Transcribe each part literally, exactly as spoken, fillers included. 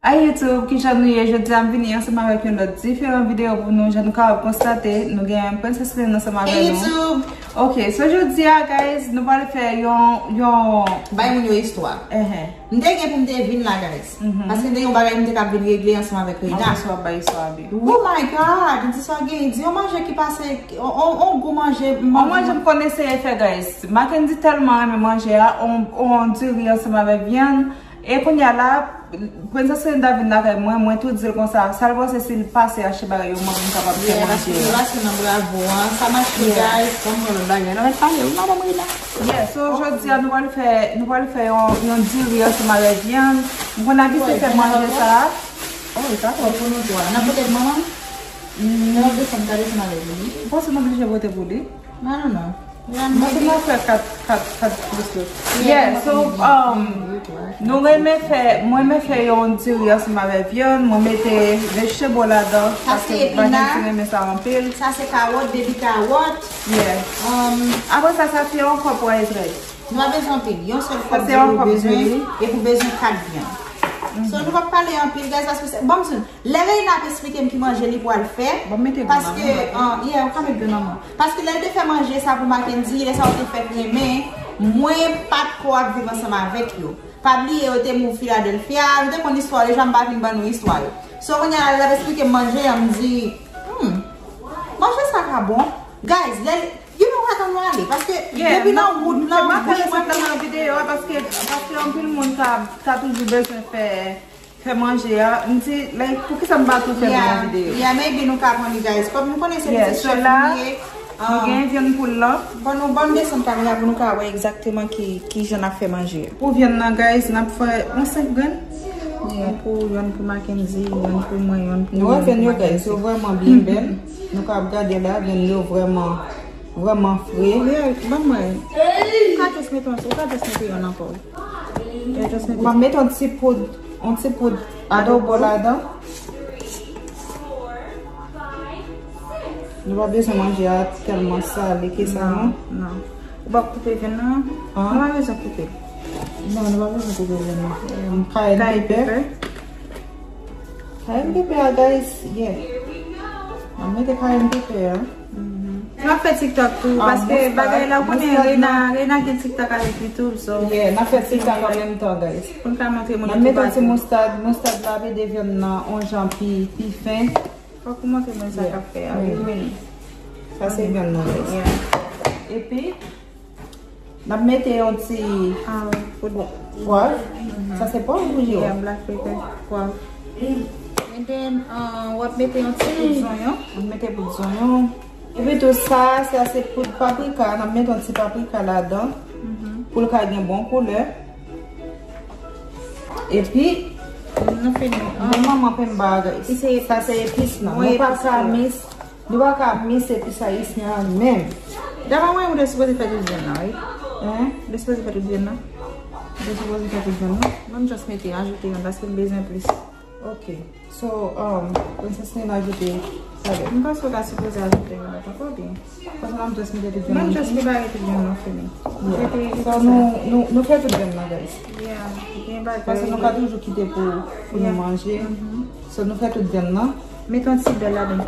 Hi YouTube, kijan nou ye? Jodi a m vini ansanm avèk yon lòt diferan videyo pou nou. Jan nou kapab konstate, nou gen Princess Lynn ansanm avèk nou. Hey YouTube! Ok, so jodi a, guys, nou pral fè yon, yon Bay moun yo istwa. Ehe. M te gen pou m te vin la, guys. Mhm. Paske m te gen yon bagay m te kab vin regle ansanm avèk Reina. Anplis w ap bay istwa a byen. Oh my God! Di sa w gen, di yon manje ki pase, on, on, on gou manje. Yon manje m konn eseye fè, guys. Mackendy tèlman renmen manje a, on, on diri ansanm avèk vyann. E kounye a la, Princess Linda vin lakay mwen, mwen tou di l konsa, sa l panse si l pase achte bagay yo, mwen menm kapab fè manje yo. Yeah, paske yo pase nan Bravo an, sa mache, guys. Ban m wè lòt bagay. Nan mèt pale, wi, madanm Rina. Yeah, so jodi a nou pral fè, nou pral fè yon, yon diri ansanm avèk vyann. M konn abitye fè manje sa. Oh, sa twòp pou nou twa. Nan pote manman? Non, desann, ka desann avèk li. M panse m oblije pote pou li. Non, non, non. Mwen te nan fè kat, kat, kat plis yo. Yeah, so, um, nou renmen fè, mwen renmen fè yon diri ansanm avèk vyann, mwen mete vegetable ladan, paske Mackendy renmen sa anpil. Sa se kawòt, baby kawòt. Yeah. Um, apre sa, sa se yon kòp rice rèd. Nou pa bezwen anpil, yon sèl kòp diri ou bezwen, epi ou bezwen kat vyann. So, nou p ap pale anpil, guys, paske se, bon, m di nou, lè Reina ap esplike m ki manje li pral fè, paske, an, yeah, ou ka met dlo nan men w. Paske lè l te fè manje sa pou Mackendy, lè sa yo te fèk renmen, mwen pa t ko ap viv ansanm avèk yo. Pa bliye, yo te move Philadelphia, nou te konn istwa yo deja, m pa vin ban nou istwa yo. So, kounye a la, lè l ap esplike m manje an, m di, hmm, manje sa ka bon. Guys, lè, you know what, ann ale, paske depi nan wout lan, m ap pale sa nan videyo a, paske, paske anpil moun ka, ka toujou bezwen fè fè manje a, m di, like, poukisa m pa tou fè nan yon videyo? Yeah, maybe nou ka pran li, guys. Kòm nou konnen se ti chèf nou ye, nou gen vyann poul lan. Ban nou, ban m desann kamera pou nou ka wè egzakteman ki, ki jan n ap fè manje a. Pou vyann nan, guys, n ap fè yon senk grenn. Yon pou, yon pou Mackendy, yon pou mwen, yon pou Mackendy. Nou wè vyann yo, guys, yo vrèman byen bèl. Nou ka ap gade la, vyann yo vrèman, vrèman fre. Yeah, ban mwen. Ou ka just mete yon, ou ka just mete yon ankò. Ou ap mete yon ti poud, yon ti poud adobo ladan. Nou pa bezwen manje a tèlman sale ke sa, non? Non, non. Ou p ap koupe vyann nan? An? Nou pa bezwen koupe. Non, nou pa bezwen koupe vyann nan. Cayenne pepper. Cayenne pepper a, guys, yeah. Mwen mete cayenne pepper a. M ap fè TikTok tou, paske bagay la, ou konnen Reina, Reina gen TikTok avèk li tou, so. Yeah, n ap fè TikTok an menm tan, guys. Pou n ka montre moun yo tou. N ap mete yon ti moustad, moustad la ap ede vyann nan yon jan pi, pi fen. Fòk ou montre mwen sa k ap fè a, wi, men. Sa se vyann nan, guys. Yeah. Epi, n ap mete yon ti pwav. Sa se pwav ou ye? Yeah, black pepper, pwav. And then, uh, w ap mete yon ti poud zonyon. W ap mete poud zonyon. Epi tou sa, sa se poud paprika. N ap mete yon ti paprika ladan pou l ka gen bon koulè. Epi, nou fini. Bon, manman pen bagay. Sa se epis nan. Nou pa ka mis Nou pa ka mis epis ayisyen an menm. Daprè mwen, ou te sipoze fè tout vyann nan, wi. Hein? Ou te sipoze fè tout vyann nan. Ou te sipoze fè tout vyann nan. Ban m just mete, ajoute yon, paske m bezwen plis. Ok. So, um, Princess Lynn ajoute sa vre. M panse ou ta sipoze ajoute yon lòt ankò, byen. Paske m ap just mete tout vyann nan. M just prepare tout vyann nan fini. Yeah. So, nou, nou, nou fè tout vyann nan, guys. Yeah. Gen bagay. Paske nou ka toujou kite pou, pou nou manje. So, nou fè tout vyann nan. Mete yon ti bèl ladan.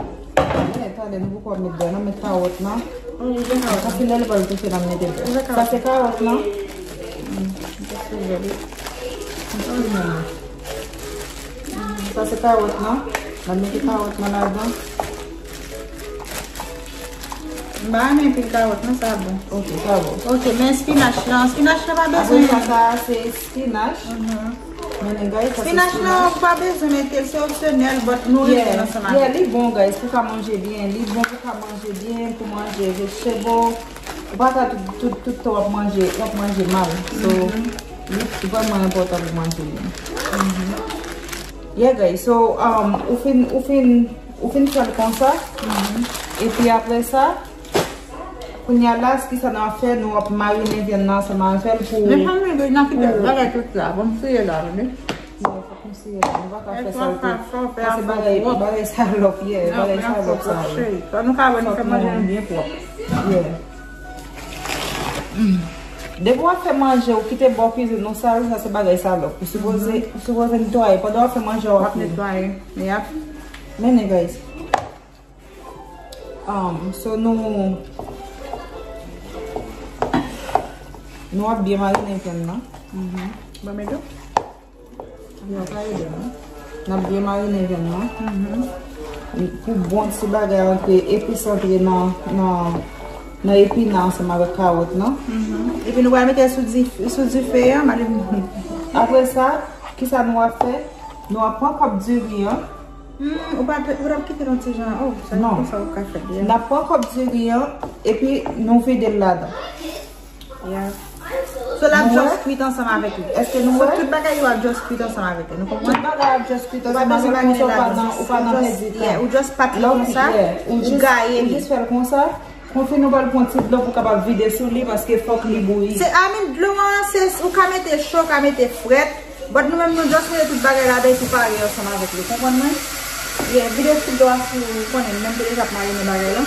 Yeah, talè nou poko ap met bèl, n ap met kawòt lan. Wi, gen kawòt. Paske lè l pral toufe, n ap mete bèl. Sa se kawòt lan. Sa se kawòt lan. N ap mete kawòt lan ladan. M pa renmen pil kawòt, non, sa bon. Ok, sa bon. Ok, men spinach lan, spinach lan pa bezwen. Apre sa, sa se spinach. Spinach lan, ou pa bezwen mete l, se opsyonèl, but nou renmen l ansanm avèk. Yeah, li bon, guys, pou ka manje byen. Li bon pou ka manje byen, pou manje vegetable. Ou pa ka tout, tout, tout tan w ap manje, w ap manje mal. So, li vrèman enpòtan pou manje byen. Yeah, guys, so, um, ou fin, ou fin, ou fin fè l konsa. Epi apre sa, kounye a la, kisa n ap fè? Nou ap marine vyann nan ansanm avè l pou... Mezanmi, n ap kite bagay tout la. Bon, m siye la, tande. Non, fòk nou siye la. Nou pa ka fè sa tou. Sa se bagay, bagay salòp, yeah, bagay salòp sa, wi. Sa nou ka wè, nou fè manje nou byen pwòp. Yeah. Depi w ap fè manje, ou kite bò kizin ou sal, sa se bagay salòp. Ou sipoze, ou sipoze netwaye. Pandan w ap fè manje, w ap netwaye. Yap. Mennen, guys. Um, so nou, nou ap byen marinen vyann nan. Ban m ede w. N ap byen marinen vyann nan. Pou bon ti bagay antre, epis antre nan, nan, nan epina ansanm avèk kawòt lan. Epi nou pral mete l sou di, sou dife a, mari. Apre sa, kisa nou ap fè? Nou ap pran kòb diri an. Hmm, ou pa, ou pa kite l yon ti jan. Oh, sa konsa ou ka fè l. N ap pran kòb diri an, epi nou vide l ladan. Yeah. So l ap just kwit ansanm avèk li. Èske nou wè? So tout bagay yo ap just kwit ansanm avèk li. Nou konprann? Tout bagay ap just kwit ansanm avèk li, ou pa nan, ou pa nan pèdi tan. Ou just pat li konsa, ou gaye li. Ou jis fè l konsa. Konfin nou pral pran ti dlo pou kapab vide sou li, paske fòk li bouyi. Se, I mean, dlo an, se, ou ka mete cho, ou ka mete frèt. But nou menm nou just mete tout bagay ladan epi pare ansanm avèk li, konprann mwen? Yeah, vide tout dlo a sou, ou konnen, menm te deja ap marinen bagay lan.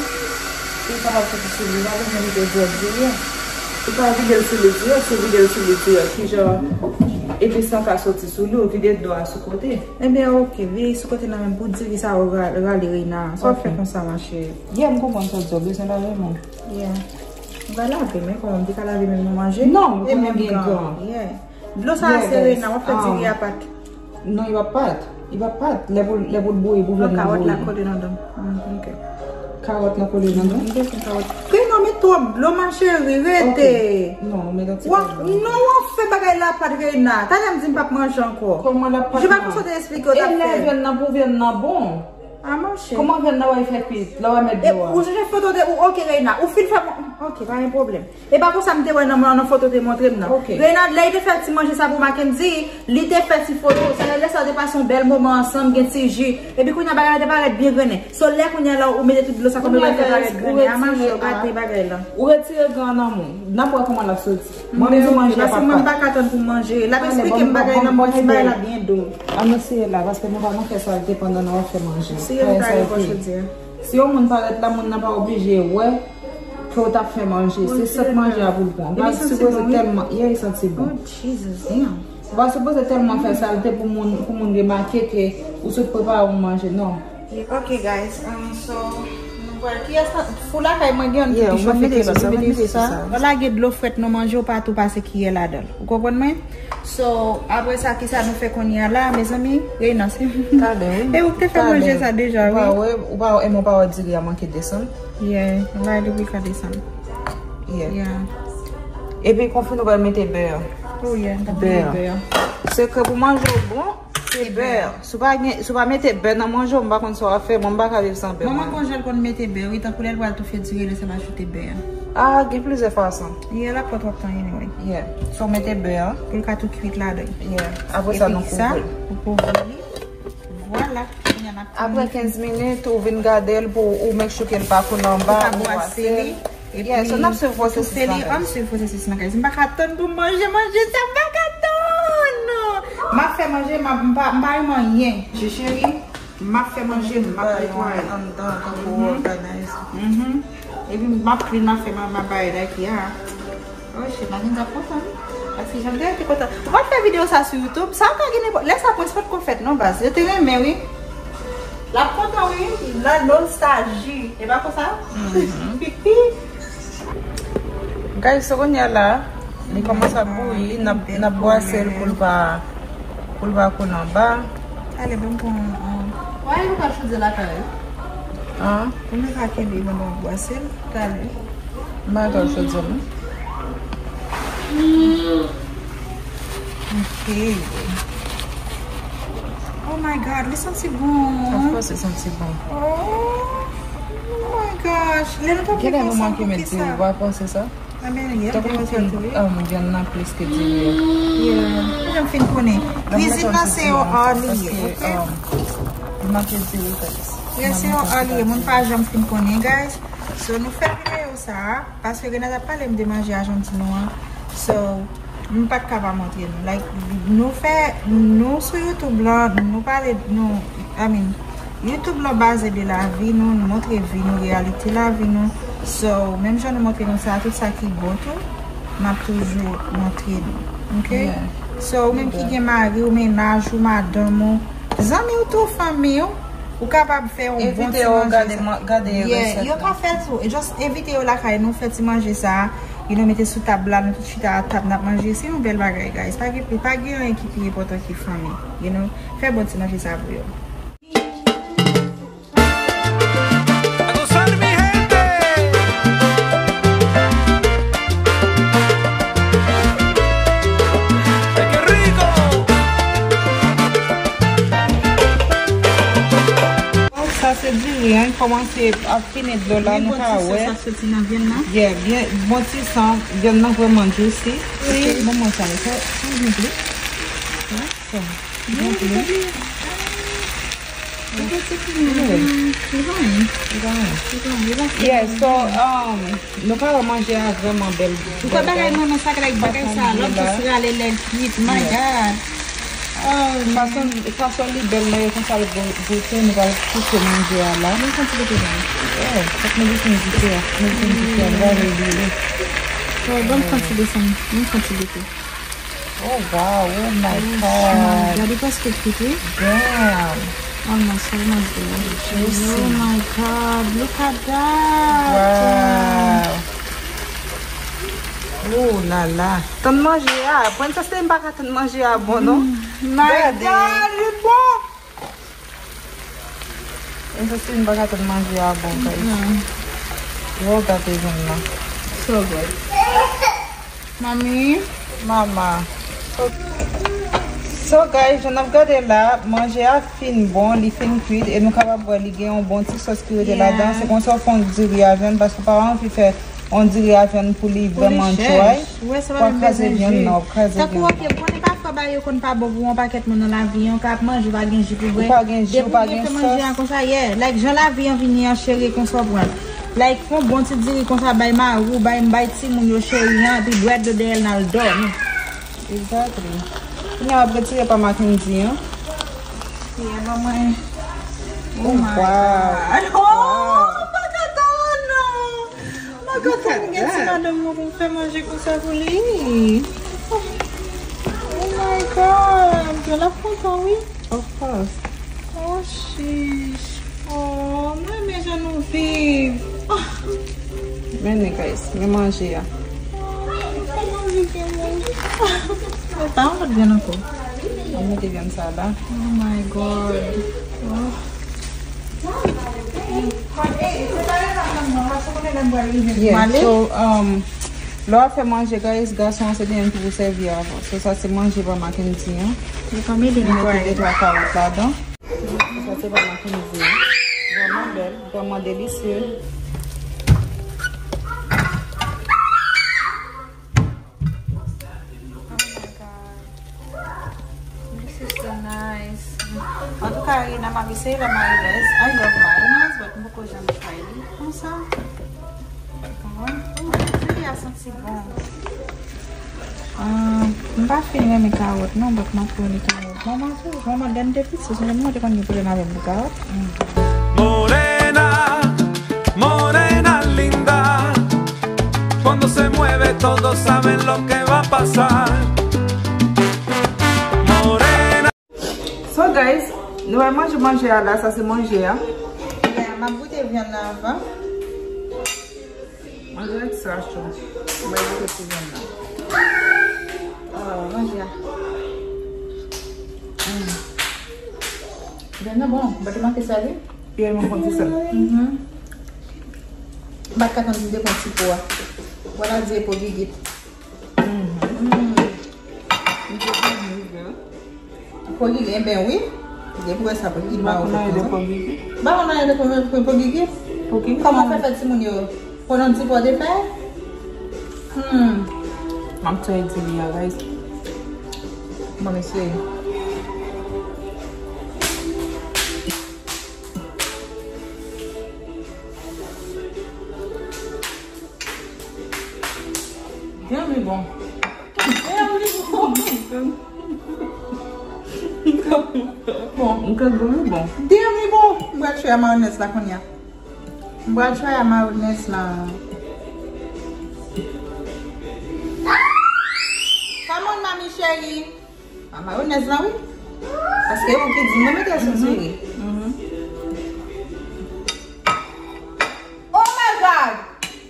Li kapab soti sou li, pa bezwen vide dlo diri an. Ou pa vide l sou li dirèk, si w vide l sou li dirèk, kijan epis lan ka soti sou li, ou vide dlo a sou kote. Ebyen, oke, vide sou kote nan menm pou diri sa yo ra-, rale Reina. Sa w ap fè konsa, ma cheri? Yeah, m konprann sa w di, w bezwen lave men. Yeah. M va lave men, kòman m te ka lave men m nan manje? Non, ou konnen gen gan. Yeah. Dlo sa a sere nan, w ap fè diri a pat. Non, li p ap pat. Li p ap pat. Lè pou, lè pou l bouyi, pou vyann nan bouyi. Kawòt la kole nan dan m. Hmm, ok. Kawòt la kole nan dan m? M bezwen kawòt. Reina, ou met twòp dlo, ma chérie, rete. Non, ou met yon ti pa dlo. Non, w ap fè bagay la pat, Reina. Talè m di m p ap manje ankò. Kòman l ap pat? Je pa konsa te eksplike w t ap fè. E lè vyann nan pou vyann nan bon. Ah, ma chérie. Kòman vyann nan w ap fè kwit? Lè w ap met dlo a. Ou sonje foto de ou, ok, Reina. Ou fin fè mwen, ok, pa gen pwoblèm. E pa konsa m te wè nan, nan foto te montre m nan. Ok. Reina, lè li te fè ti manje sa pou Mackendy, li te fè ti foto. Sa lè sa te pase yon bèl moman ansanm, gen ti ji. Epi kounye a bagay la te parèt byen grennen. So lè kounye a la ou mete tout dlo sa kòm yo fè parèt grennen. A, mache, ou gate bagay la. Ou retire gan nan men w. N ap wè kòman l ap soti. Mwen m di manje a pa pat. Mwen pa ka tann pou m manje. L ap eksplike m bagay nan mwen, ti bagay la byen dou. Ann eseye la, paske nou pa nan fè salte pandan n ap fè manje. Si yon moun parèt la, moun nan pa oblije wè ke w t ap fè manje. Se sant manje a pou l pran. Ou pa sipoze tèlman, yeah, li santi bon. Oh, Jesus, damn. Ou pa sipoze tèlman fè salte pou moun, pou moun remake ke ou sot prepare yon manje, non. Ok, guys, um, so, nou pral, kiyès la, fou lakay mwen gen yon ki chofe, kiyès la, mete sa. Ou lage dlo frèt nan manje, ou pa tou pase kiyè ladan l. Ou konprann mwen? So, apre sa, kisa nou fè kounye a la, mezanmi? Reina, se... Talè, wi. E ou te fè manje sa deja, wi. Ou pa wè, ou pa wè, e mwen pa wè diri a manke desann. Yeah, la, li pi ka desann. Yeah. Epi konfin nou pral mete bè. Oh, yeah, n ap mete bè. Sekrè pou manje w bon, se bè. Si w pa gen, si w pa mete bè nan manje w, m pa konn sa w ap fè. Mwen, m pa ka viv san bè. Manman konjèl konn mete bè, wi, tankou lè l pral toufe diri, lè sa l ajoute bè. Ah, gen plizyè fason. Yeah, l ap pran twòp tan, anyway. Yeah. So, mete bè. Pou l ka tou kwit ladan. Yeah. Apre sa, nou kouvri l. Ou kouvri li. Vwala. Apre kenz minit, ou vin gade l pou ou make sure ke l pa koule anba, ou bwase li. Epi, yeah, so n ap swiv pwosesis la, guys. An swiv pwosesis lan, guys. M pa ka tann pou m manje manje sa, m pa ka tann. M ap fè manje, m ap, m pa, m pa renmen anyen. Je cheri, m ap fè manje, m ap netwaye. Anndan, tankou organize. Epi m ap clean, m ap fè, m ap, m ap bay daki a. Oh shit, Mackendy ap kontan, wi. Paske jan l te kontan. Ou pa t fè videyo sa sou YouTube, sa w ka gen nenpòt. Lè sa Prince pa t ko fèt non, baz. Yo te renmen, wi. L ap kontan, wi. La nostalji. E pa konsa? Guys, so kounye a la, li kòmanse ap bouyi, n ap, n ap bwase l pou l pa, pou l pa koule anba. Ale, ban m pran, um, why nou pa choudyè lakay? An? Pou nou ka kenbe pandan w ap bwase l, talè. M pa tro cho di m. Ok. Oh my God, li santi bon. Of course, li santi bon. Oh my gosh. Lè nou t ap fè konsa, poukisa? Genlè nou manke met diri, w pa panse sa? Tankou m fin, um, vyann nan plis ke diri a. Yeah. Jan m fin konnen. Kwizin nan se yon art li ye, ok? Li manke diri, guys. Yeah, se yon art li ye. Moun pa janm fin konnen, guys. So, nou fè videyo sa a, paske Renata pale m de manje Ajantin nou an. So, m pa t ka pa montre nou. Like, nou fè, nou sou YouTube lan, nou pale, nou, I mean, YouTube lan baze de lavi nou, nou montre vi nou, reyalite lavi nou. So, menm jan nou montre nou sa, tout sa ki bon tou. M ap toujou montre nou. Ok? Yeah. So, ou menm ki gen mari w, mennaj ou, madanm ou, zanmi w tou, fanmi w, ou kapab fè yon bon ti manje. Envite yo gade, gade resèt la. Yo ka fè l tou. Just envite yo lakay nou, fè ti manje sa a. You know, mete sou tab la, nou tout chita a tab, n ap manje. Se yon bèl bagay, guys. Pa gen, pa gen anyen ki pi enpòtan ke fanmi. You know, fè bon ti manje sa a pou yo. A gozar, mi gente. Ay, qué rico. Sa se diri, hein. Kòmanse ap fini dlo la, nou ka wè. Sa soti nan vyann nan. Yeah, byen, bon ti san, vyann nan vrèman juicy. Wi. Bon, mwen sa, sa, sa, sa, sa. Li bon, li bon. Li bon, li bon. Li bon. Li bon. Yeah, so, um, nou ka wè manje a vrèman bèl. Ou kwè bagay mwen renmen sa, like bagay sa, lòt jis rale lè l kwit, my God. Oh, fason, fason li bèl la, e konsa l gou-, goute, nou pral pouse manje a la. Mwen santi goute la. Yeah, fòk nou goute, nou goute a. Nou goute, nou goute a, nou va revire. Oh, bon, mwen santi desann, mwen santi goute. Oh, wow, oh my God. Gade preske kwit, wi. Damn. Almost, almost there. Juicy. Oh my God, look at that. Wow. Oh la la. Tann manje a. Princess, m pa ka tann manje a bon, non. Mm. My God, li bon. E se si m pa ka tann manje a bon, guys. Mm-mm. Wow, gate vyann nan. So good. Mami. Mama. So, guys, jan n ap gade la, manje a fin bon, li fin kwit, e nou kapab wè li gen yon bon ti sòs ki rete ladan. Yeah. Se konsa w fè yon diri a vyann, paske w pa anvi fè yon diri a vyann pou li vrèman dry. Ou wè, sa pa menm bezwen jus. W ap kraze vyann nan, w ap kraze vyann nan. Tankou, ok, konnen pafwa bagay yo konn pa bon pou yon pakèt moun nan lavi an, w ka ap manje, ou pa gen jus pou bwè. Ou pa gen jus, ou pa gen sòs. Depi w gen fè manje a konsa, yeah, like, jan lavi an vini an, cheri, e konsa w pran l. Like, fè yon bon ti diri konsa, bay mari w, bay, bay timoun yo, cheri an, epi bwè dlo dèyè l, n al dòmi. Exactly. Kounye a, w ap retire pa Mackenzie an. Yeah, ban mwen. Oh my God. Oh, m pa ka tann, non. M pa ka tann gen ti madanm mwen pou m fè manje konsa pou li. Oh my God. L ap kontan, wi. Of course. Oh, chiche. Oh, mwen renmen jan nou viv. Ah. Men, guys, men manje a. Oh, mwen kontan manje gen manje. Mete yon lòt vyann ankò. Mwen mete vyann sa la. Oh my God. Oh. Yeah, so, um, lè w ap fè manje, guys, gason an se li menm ki pou sèvi avan. So, sa se manje pa Mackenzie an. Li konn ede netwaye. Li mete de twa kawòt ladan. Sa se pa Mackenzie an. Vrèman bèl, vrèman delisye. Oh my God. This is so nice. Antouka, Rina, m ap eseye la mayonèz. I love mayonnaise, but m poko janm try li konsa. Bon, oh, figi a santi bon. Ah, m pa fin renmen kawòt non, but m ap pran li kanmenm. Manman tou, manman, lè m te piti, se mwen te konn gen pwoblèm avè m pou kawòt. Morena, morena linda, cuando se mueve todos saben lo que va a pasar. Morena. So guys, nou pral manje manje a la, sa se manje a. Yeah, m ap goute vyann nan avan. Mwen gen sa cho. Mwen goute ti vyann nan. Oh, manje a. Mm. Vyann nan bon, but li manke sèl, wi. Yeah, li manke yon ti sèl. Mhm. M pa t ka tann pou m te pran ti po a. Vwala di e po gigit. Mhm. Mm. M te di, girl. Pogigit, enben wi. Depi w wè sa, pogigit ba ou tout. Ba ou nan ede pogigit. Kòman w fè fè timoun yo? Konnen ti pò de fè? Hmm. M ap try di li a, guys. Bon, mesye. Damn, li bon. Damn, li bon. Bon. Li bon. Damn, li bon. M pral try a mayonèz la kounye a. M pral try a mayonèz la. Li. A mayonèz la, wi. Paske ou ki di mwen mete sou diri. Oh my God!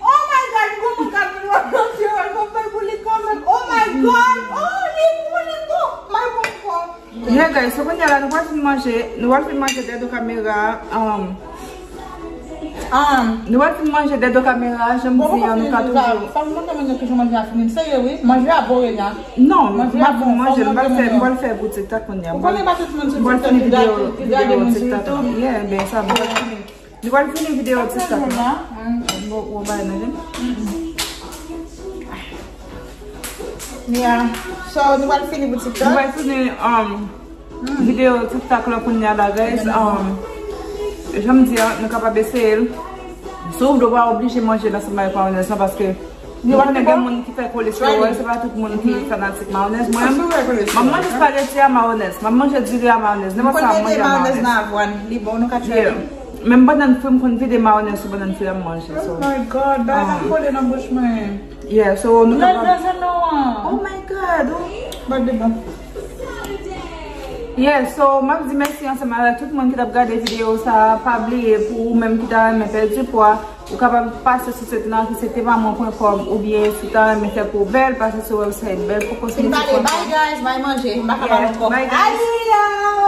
Oh my God! Gwo moun ka vin wè nan fye wè, mwen fè pou li kanmenm. Oh my God! Oh, li pou li tou! May pou li tou! Yeah, guys, so kounye a la, nou pral fin manje, nou pral fin manje dèyè do kamera, um, um, nou pral fin manje dèyè do kamera, jan m di an, nou ka toujou. Fò m montre moun yo kijan manje a fini. M serye, wi. Manje a bore la. Non, m ap fin manje, m pral fè, m pral fè pou TikTok kounye a. Ou konnen pa tout moun sou TikTok ki gade, ki gade moun sou YouTube. Yeah, ben sa, m pral fini. Nou pral fini videyo TikTok la. Bon, bon, bagay nan jen. Yeah. So, nou pral fini pou TikTok. Nou pral fini, um, videyo TikTok la kounye a la, guys. Um, jan m di an, nou kapab eseye l. Si w vle, w pa oblije manje l ansanm avèk mayonèz lan, paske nou konnen gen moun ki fè kolesteròl, se pa tout moun ki fanatik mayonèz. Mwen, m ap manje spaghetti a mayonèz, m ap manje diri a mayonèz, nenpòt sa m ap manje a mayonèz. Nan avwàn, li bon, nou ka try. Yeah. Menm bannann fri, m konn vide mayonèz sou bannann fri a m manje. So, oh my God, bagay la kole nan bouch mwen. Yeah, so nou kapab. Oh my God. Bagay bon. Yeah, so m ap di mèsi ansanm avèk tout moun ki t ap gade videyo sa a. Pa bliye, pou ou menm ki ta renmen pèdi pwa, ou kapab pase sou sit lan ki se te pa mwen pwen kòm, oubyen si w ta renmen fè po bèl, pase sou website bèl pou kosmetik. Fin pale, bye guys, bye manje, m pa ka pale ankò. Bye guys. Ayi la!